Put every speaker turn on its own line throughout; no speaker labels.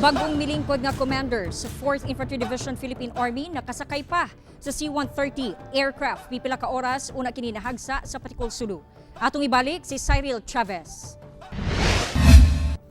Bagong milingkod nga commander sa 4th Infantry Division, Philippine Army, nakasakay pa sa C-130 aircraft pipila ka oras una kini nahagsa sa Patikul, Sulu. Atong ibalik si Cyril Chavez.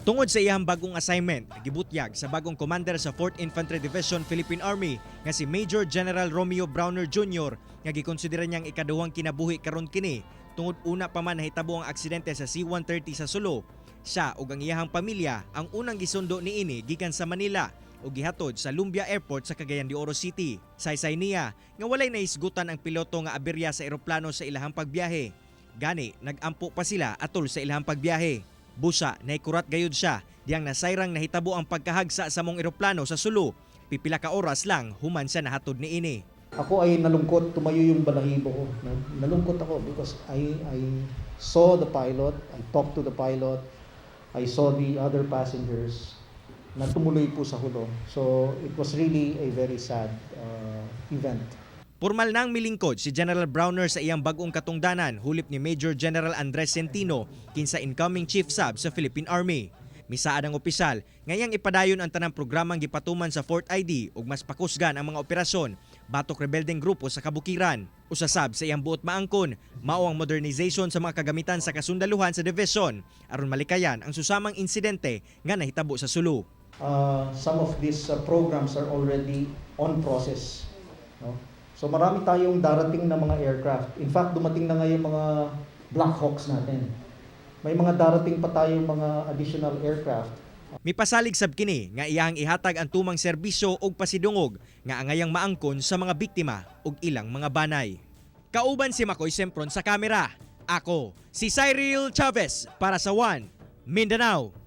Tungod sa iyang bagong assignment, gibutyag sa bagong commander sa 4th Infantry Division, Philippine Army nga si Major General Romeo Brawner Jr. nga gikonsidera niyang ikaduhang kinabuhi karon kini tungod una pa man nahitabo ang aksidente sa C-130 sa Sulu. Siya ug ang iyahang pamilya ang unang gisundo niini gikan sa Manila ug gihatod sa Lumbia Airport sa Cagayan de Oro City. Saysay niya nga walay nahisgutan ang piloto nga aberya sa eroplano sa ilahang pagbiyahe. Gani, nagampo pa sila atol sa ilahang pagbiyahe. Busa, naikurat gayud siya diyang nasayrang nahitabo ang pagkahagsa sa maong eroplano sa Sulu. Pipila ka oras lang human siya nahatod niini.
Ako ay nalungkot, tumayo yung balahibo ko. No? Nalungkot ako because I saw the pilot, I talked to the pilot, I saw the other passengers na tumuloy po sa Jolo. So it was really a very sad event.
Pormal nang milingkod si General Brawner sa iyang bagong katungdanan hulip ni Major General Andres Centino, kinsa incoming Chief Sub sa Philippine Army. Misaad ang opisyal ngayang ipadayon ang tanang programang gipatuman sa 4th ID ug mas pakusgan ang mga operasyon batok rebeldeng grupo sa kabukiran. Usa sab sa iyang buot maangkon mao ang modernization sa mga kagamitan sa kasundaluhan sa division aron malikayan ang susamang insidente nga nahitabo sa Sulu.
Some of these programs are already on process. No? So marami tayong darating na mga aircraft. In fact, dumating na ngayon mga Black Hawks natin. May mga darating pa tayong mga additional aircraft.
Mipasalig sab kini nga iyang ihatag ang tumang serbisyo ug pasidungog nga angayang maangkon sa mga biktima ug ilang mga banay. Kauban si Makoy Sempron sa kamera. Ako si Cyril Chavez para sa One Mindanao.